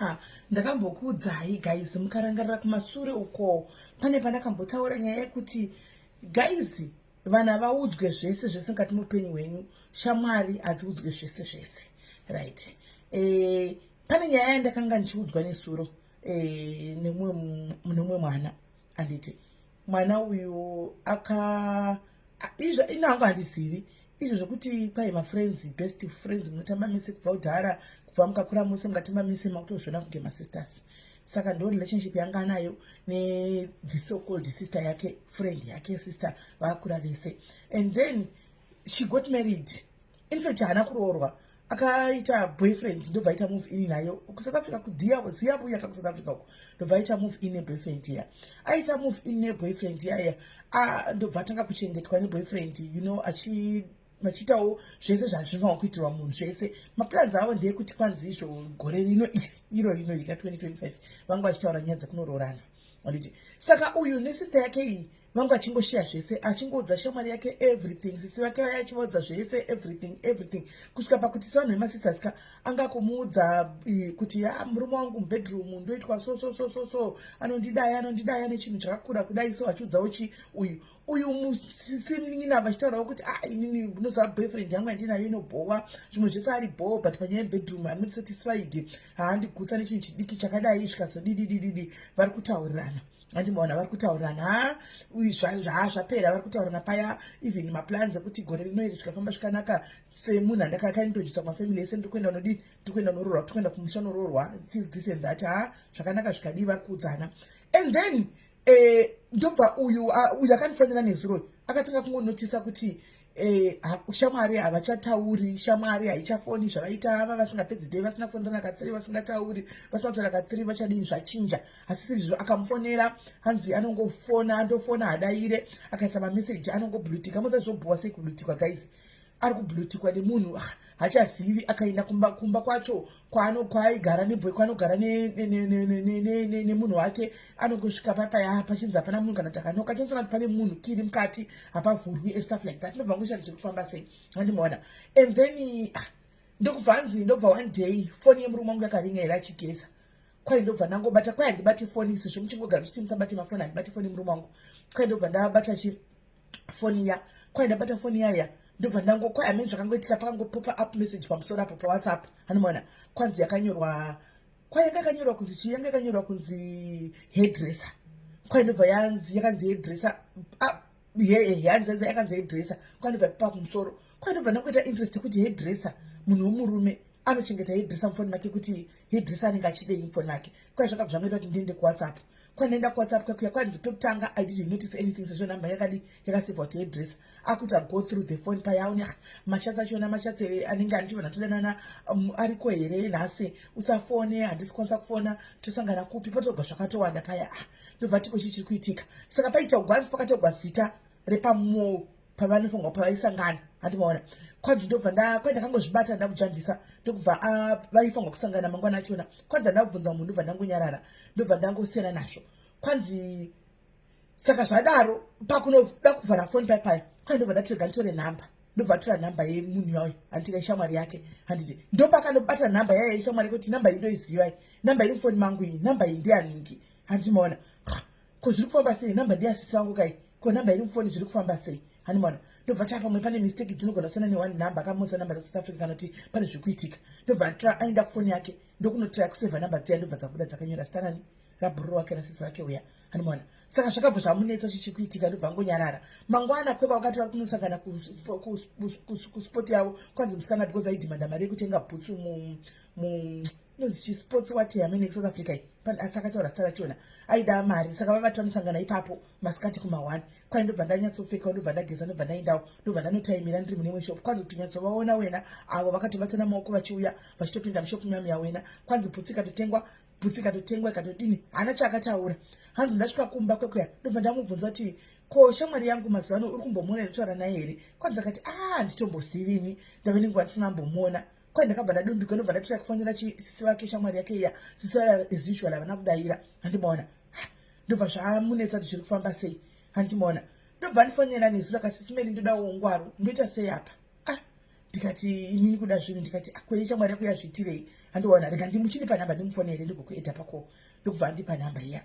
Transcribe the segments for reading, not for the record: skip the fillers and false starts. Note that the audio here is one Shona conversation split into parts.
Ha, ndakambokuudzai guys, mukarangarira kumasure uko pane pandakambotaura nyaya yekuti guys, vana vaudzwe zvese zvese mukati meupenyu hwenyu, shamwari hadziudzwe zvese zvese, right? Pane nyaya yandakanga ndichiudzwa nesuro nemumwe mwana, anditi mwana uyu aka izvo inangu handizivi izvo zvokuti kwai mafriends, best friends, munotamba mese kubva kudhara, kubva mukakura mose mukatamba mese, makutozviona kunge masisters. Saka ndo relationship yanga anayo nethe so called sister yake, friend yake, sister vakura vese. And then she got married. In fact, haana kuroorwa, akaita boyfriend, ndobva aita move in nayo kuSouth Africa, kuZiyabuya kakuSouth Africa uko. Ndobva aita move in neboyfriend iya. Aita move in neboyfriend iyaya, ndobva atanga kuchengetwa neboyfriend achi vachiitawo zvese zvazvinowa kuitirwa munhu zvese. Maplans avo ndeyekuti kwanzi izvo gore rino iro rino iri ra2025 vanga vachitaura nyaya dzekunoroorana, anditi? Saka uyu nesister yake iyi vanga vachingosheya zvese, achingoudza shamwari yake everything, sisi vake vaya achivaudza zvese, everything, everything, kusvika pakuti sevanhu vemasisters ka, anga kumuudza kuti ya murume wangu mubedroom ndoitwa so so so so so, anondidaya, anondidaya nechinhu chakakura kudai so, achiudzawo chi uyu uyu musisinina, vachitaurawo kuti a ah, inini unoziva boyfriend yangu yandinayo inobhowa, zvimwe zvese ari bho, but panyaya yebedroom am not satisfied, haandigutsa nechinhu chidiki chakadai, zvikazodididididi. Vari kutaurirana, andimaona vari kutaurirana. Ha, zvapera, vari kutaurirana paya, even maplans ekuti gore rino iri zvikafamba zvikanaka, semunhu andakakaintrodusa kumafamily ese, ndiri kuenda nodii, ndiri kuenda nororwa, tiri kuenda kumusha nororwa, this, this and that. Ha, zvakanaka zvikadii, vari kuudzana. And then ndobva uyu akandifonera nezuro, akatanga kungonotisa kuti shamwari havachatauri, shamwari haichafoni zvavaita ava, vasingapedzi day vasina kufonerana ka3, vasingatauri, vasina kutaura ka3, vachadini, zvachinja, hasisizvo. Akamufonera, hanzi anongofona, andofona hadaire, akaisa mameseji anongoblutika. Moza zvobhuwa sei kublutikwa, guys? Ari kublutikwa nemunhu, ah, hachazivi. Akaenda kumba, kumba kwacho kwaaigara neboy, kwaanogara nemunhu wake, anongosvika papaya pachinzi hapana munhu, kana kuti akanoka achasona kuti pane munhu kiri mukati, hapavhurwi and stuff like that. Ndobva ngoshati zviri kufamba sei, andimaona. And then ah, ndokubva hanzi ndobva one day foni yemurume wangu yakaringa here achigeza, kwai ndobva ndangobata, kwai handibati foni sezvo muchingogara muchiti musabate mafoni, handibati foni yemurume wangu. Kwai ndobva ndabata chi foni ya, kwai ndabata foni yaya, ndobva ndango kwai hamene zvakangoitika, pakangopopa up message pamusoro apo paWhatsApp, anomaona kwanzi yakanyorwa, kwai yanga yakanyorwa kunzi chii, yanga yakanyorwa kunzi hairdresser. Kwai ndobva yanzi yakanzi hairdresser, yanzi yakanzi hairdresser. Kwai ndobva pa kumusoro, kwai ndobva ndangoita interest yekuti hairdresser, munhu wemurume anochengeta hairdresser mufoni make, kuti hairdresser anenge achidei mufoni make? Kwai zvakabva zvangoita kuti ndiende kuWhatsApp. Kwandaenda kuWhatsApp kwakuya, kwanzi pekutanga I didn't notice anything sezvo nhamba yakadi yakasevha kuti hairdresser. Akuti go through the phone payaone machats achona, machats anenge andiona todanana ariko here nhasi, usafone, handisi kukwanisa kufona, tosangana kupi, patogwa zvakatowanda paya. Ah, ndobva tiko chii chiri kuitika? Saka paitogwa, hanzi pakatogwa zita repamall pavanofunga pavaisangana, handimaona. Kwanzi ndobva kwai ndakangozvibata, ndakujambisa, ndokubva vaifanirwa kusangana mangwana achona. Kwanzi ndakubvunza munhu, ndobva ndangonyarara, ndobva ndangosiyana nazvo. Kwanzi saka zvadaro, pakunoda kuvhara foni paipaya, kwai ndobva ndati rega nditore nhamba, ndobva atora nhamba yemunhu yayo, handiti kaishamwari yake, handiti? Ndopakanobata nhamba yaya yeshamwari kuti nhamba iyi ndoizivai, nhamba iri mufoni mangu iyi, nhamba iyi ndeyaningi, handimaona? Ko zviri kufamba sei? Nhamba ndeyasisi vangu kai, ko nhamba iri mufoni zviri kufamba sei? Handimaona? Ndobva taa pamwe pane mistake dzinogona kusiyana neone number, akamosa namba dzaSouth Africa, kana kuti pane zviri kuitika. Ndobva atora, aenda kufoni yake, ndokunotraya kusevha namba dziya, ndobva dzabuda dzakanyora zita rani, rabhururu wake, rasisi vake uya, handimaona? Saka zvakabva zvamunetsa chichi kuitika, ndobva angonyarara. Mangwana kweva wakati vari kunosangana kusport yavo, kwanzi musikana, because aidhimanda mari yekutenga bhutsu mu inonzi chisports wati yamene kuSouth Africa iyi, asi akataura zita rachona, aida mari. Saka vavati vanosangana ipapo masikati kuma1. Kwai ndobva ndanyatsopfeka, ndobva ndageza, ndobva ndaendawo, ndobva ndanotaimira ndiri mune imwe shop. Kwanzi kuti nyatsovaona wena, avo vakatobatana maoko vachiuya, vachitopinda mushop muyamiya wena. Kwanzi bhutsi ikatotengwa, bhutsi ikatotengwa, ikatodini, haana chaakataura. Hanzi ndasvika kumba kwekuya, ndobva ndamubvunza kuti ko shamwari yangu mazuva ano uri kumbomuona here, kutaura naye here? Kwanzi akati a ah, handitombozivini, ndave nenguva ndisina mbomuona. Kwai ndakabva ndadumbika, ndobva ndatira kufonera sisi vake, shamwari yake iya. Sisi vaya as usual havana kudaira, handimaona? Ndobva zvamunetsa kuti zviri kufamba sei, handimaona? Ndobva ndifonera nezuro akati, "Sisi Meli, ndodawo ungwaru, ndoita sei apa?" Ah, Ndikati inini kuda zvinhu, ndikati akweye shamwari yako yazviitirei? Handiwana, rega ndimuchinipa nhamba ndimufonere ndigokuedha pako. Ndokubva andipa nhamba iya.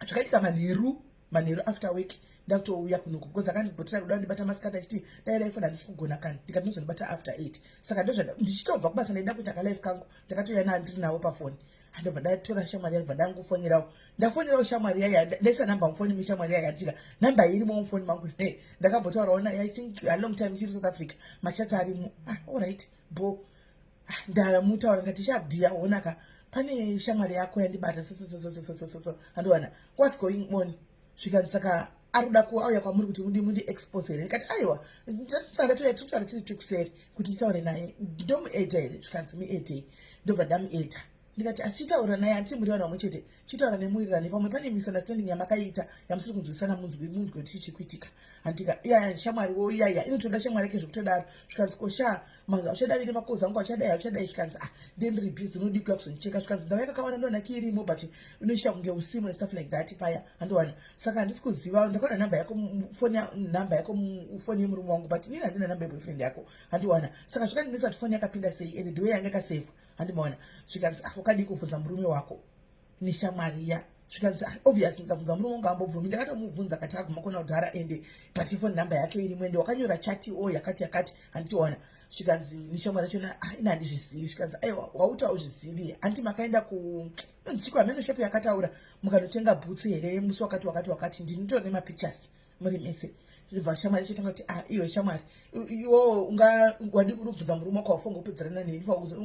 Zvakaitika manheru, manheru after work ndakutouya kunoku because akandibhotera kuda ndibata masikati achiti dai raifona handisi kugona kani. Ndikati ndinozondibata after 8. Saka ndozva ndichitobva kubasa ndaida kuita kalife kangu, ndakatouya nandiri navo pafoni. Handobva ndatora shamwari yandobva ndangofonerawo, ndafonerawo shamwari yaya, ndaisa namba mufoni meshamwari yaya. Andika namba irimo mufoni mangu ne ndakambotaurawo naye, I think a long time ichiri South Africa, machats arimo. Ah, alright, bo. Ah, ndamutaura ngati shabdia onaka pane shamwari yako yandibata sososososososo, handiwana what's going on. Zvikanzi saka ari kuda auya kwamuri kuti mundi expose here? Ndikati aiwa, ndatoya tiri kutaura tiri tukuseri kuti nditaure naye, ndomuedha here? Zvikanzi muedhei. Ndobva ndamuedha, ndikati achitaura naye, handiti muri vanhu vamwe chete, chitaura nemuwirirane, pamwe pane misunderstanding yamakaita yamusiri kunzwisana, munzwi munzwe kuti chii handika iya shamwari wo iyaya inotoda shamwari yake zvekutodaro. Zvikanzi kosha manzi auchadaviri makozi angu, achadai auchadai. Zvikanzi ah, ndendiri busy, unodii kuya kuzondicheka? Zvikanzi ndau yakakawanda ndonaki irimo, but inoita kunge usimo and stuff like that paya, handiwana. Saka handisi kuziva, ndakaona namba yako foni, namba yako foni yemurume wangu, but inini handina namba yeboyfriend yako, handiwana. Saka zvakandinetsa kuti foni yakapinda sei and the way yanga yakasevhwa, handimaona. Zvikanzi ah, wakadii kubvunza murume wako neshamwari iya? Zvikanzi ah, obvious ndikabvunza murume wangu ambobvumi. Ndakatomubvunza kati aguma kuona kudhara ende but phone number yake irimo ende wakanyora chati o yakati yakati, handitiona. Zvikanzi neshamwari yachona, ah, ina handizvizivi. Zvikanzi aiwa, wauti hauzvizivi, handiti makaenda ku nonzikwa hameno shop yakataura mukanotenga bhutsu here musi wakati wakati wakati? Ndinotori nemapictures muri mese. Zvibva shamwari ichitanga kuti ah, iwe shamwari iwo unga wadi kunobvunza murume wako, wafunga kupedzerana neni,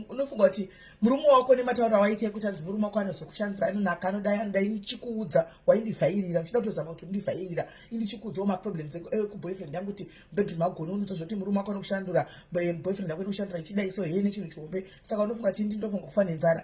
unofunga kuti murume wako nematauro awaita ekuti anzi murume wako anozokushandura, anonaka, anodai anodai, ndichikuudza waindivhairira uchida kutozama kuti undivhairira, indichikuudzawo maproblems ekuboyfriend yangu kuti bedroom agoni unodza zvoti murume wako anokushandura, boyfriend yako inokushandura ichidai, so hee nechinhu chihombe, saka unofunga kuti ndi ndofunga kufa nenzara?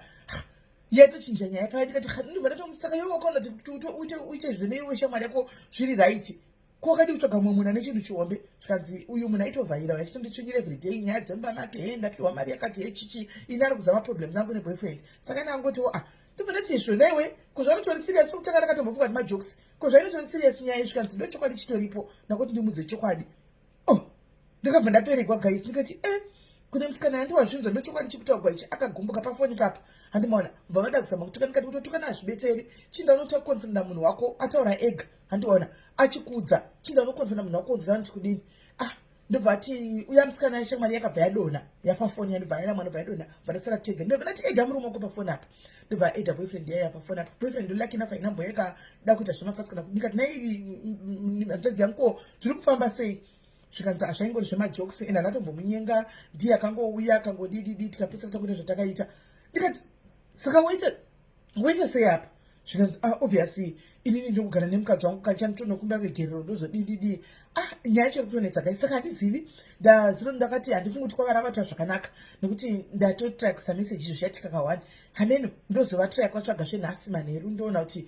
Yatochinja nyaya paya. Ndikati ndobva ndatomusaka iwe wakaona kuti uite zveneiwe shamwari yako zviri right, ko wakadi kutsvaga mumwe munhu ane chinhu chihombe? Zvikanzi uyu munhu aitovhaira achitonditsvinyira everyday nyaya dzemba make, he ndapiwa mari yakati, he chichi, ini ari kuzama problems angu neboyfriend. Saka ndangotiwo ah, ndobva ndati izvo naiwe ko zvanotori serious? Pekutanga ndakatombofunga kuti majokes, ko zvainotori serious nyaya? Zvikanzi ndo chokwadi chitoripo, ndakuti ndimudze chokwadi. Oh, ndakabva ndaperegwa guys, ndikati e kune musikana yandiwazvinzwa, ndochokwadi chikutaurwa ichi. Akagumbuka pafoni kapa, handimaona, bva vada kuzama kutuka. Ndikati kutotukana hazvibetseri, chinda unotokonfronta munhu wako ataura ega, handiona achikudza, chinda unokonfronta munhu wako unzira kuti kudini. Ah, ndobva ati uya musikana yashamwari yakabva yadonha yapafoni, yandobva yaramwa, ndobva yadonha, bva ndasara tega. Ndobva ndati ega murume wako pafoni apa, ndobva eda boyfriend yaya pafoni apa. Boyfriend lucky enough ainambo yakada kuita zvemafasi kana ndikati nai hanzvadzi yangu, ko zviri kufamba sei? Zvikanzi hazvaingori zvemajokes and handatombomunyenga, ndiye akangouya akangodididi, tikapedzisa takuita zvatakaita. Ndikati saka waita waita sei apa? Zvikanzi ah, obviously inini ndinogara nemukadzi wangu, kachanitonokumbira regerero, ndozodididi. Ah, nyaya yacho iri kutonetsa guys, saka handizivi. Ndaziro ndakati handifungi kuti kwavara vatwa zvakanaka nekuti ndatotry kusa message izvo zvaitika kawani hameno, ndozovatry kwatsvaga zvenhasi manheru, ndoona kuti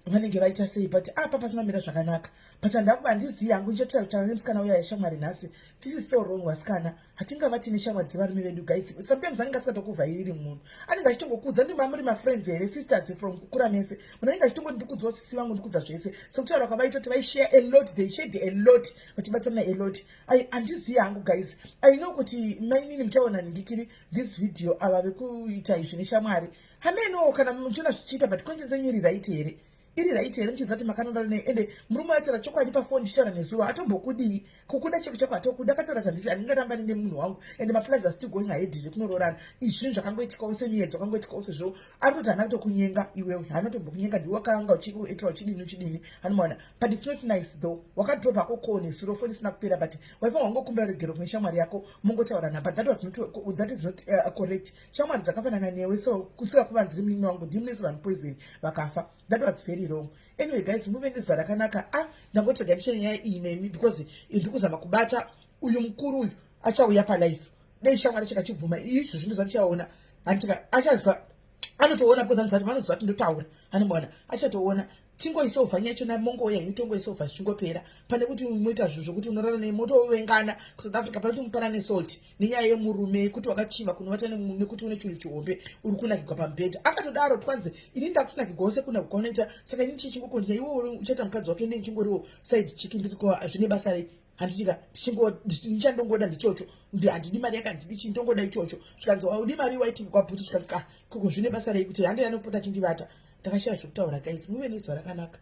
vanenge vaita sei, but apa pasina mira zvakanaka, but handakuba handizivi hangu. Ndichatry kutaura nemusikana uya yashamwari nhasi. This is so wrong, vasikana, hatingavati neshamwari dzevarume vedu guys. Sometimes anenge asingatokuvhairiri munhu, anenge achitongokudza ndima muri mafriends here, sisters from kukura mese, munhu anenge achitongoti ndikudzawo sisi vangu, ndikudza zvese, sekutaura kwavaita kuti vaishare a lot, they shared a lot, vachibatsirana a lot. Handizivi hangu guys. I know kuti mainini muchaona ndikiri this video, ava vekuita izvi neshamwari, hameno kana muchiona zvichiita, but conscience yenyu iri right here? Iri right here muchiziva kuti makanorara nei? Ende murume waitaura chokwadi pafoni ndichitaura nezuro, hatombokudii, kukuda cheko chako hatokuda, akataura kuti handisi handingarambani nemunhu wangu and maplans are still going ahead zvekunoroorana. Izvi zvinhu zvakangoitikawo semiedzo akangoitikawo, sezvo ari kutoti haana kutokunyenga iwewe, haana kutombokunyenga, ndiwe wakanga uchiitira uchidini uchidini, hanomaona. But it's not nice though, wakadrop hako call nezuro foni isina kupera, but waifanira wangokumbira regero kune shamwari yako mongotaurana, but that was not, that is not correct. Shamwari dzakafanana newe so kusika kuvanziri munini wangu ndimunoisirwa poison vakafa, that was very wrong. Anyway guys, muve nezuva rakanaka. Ah, ndangotega ndiche nyaya iyi nemi because ndiri kuzama kubata uyu mukuru uyu achauya palife, dei shamwari chikachibvuma izvo zvinhu zvatichaona, handitika achaziva, anotoona because anozati vanoziva kuti ndotaura, anomaona, achatoona. Tingoisovha nyaya yachona, mongouya henyu tongoisovha zvichingopera, pane kuti unoita zvinhu zvokuti unorara nemotovengana kuSouth Africa, pane kuti mupanane salt nenyaya yemurume yekuti wakachiva kunovata nekuti une chinhu chihombe uri kunakigwa pamubhedha. Akatodaro twanzi ini ndakutonakigwawo sekunakigwa unoita, saka ini chichingokondinya iwe uchaita mukadzi wake, ndee ndichingoriwo side chick, ndiri zvine basa rei? Handitika ndichandongoda ndichocho, handidi mari yake, handidi chii, ndongoda ichocho. Zvikanzi, "Waudi mari, waitingi kwabhutsu." Zvikanzi, "Ka koko zvine basa rei kuti hande anopota achindivata?" Ndakashaya zvokutaura, guys. Muve nezuva rakanaka.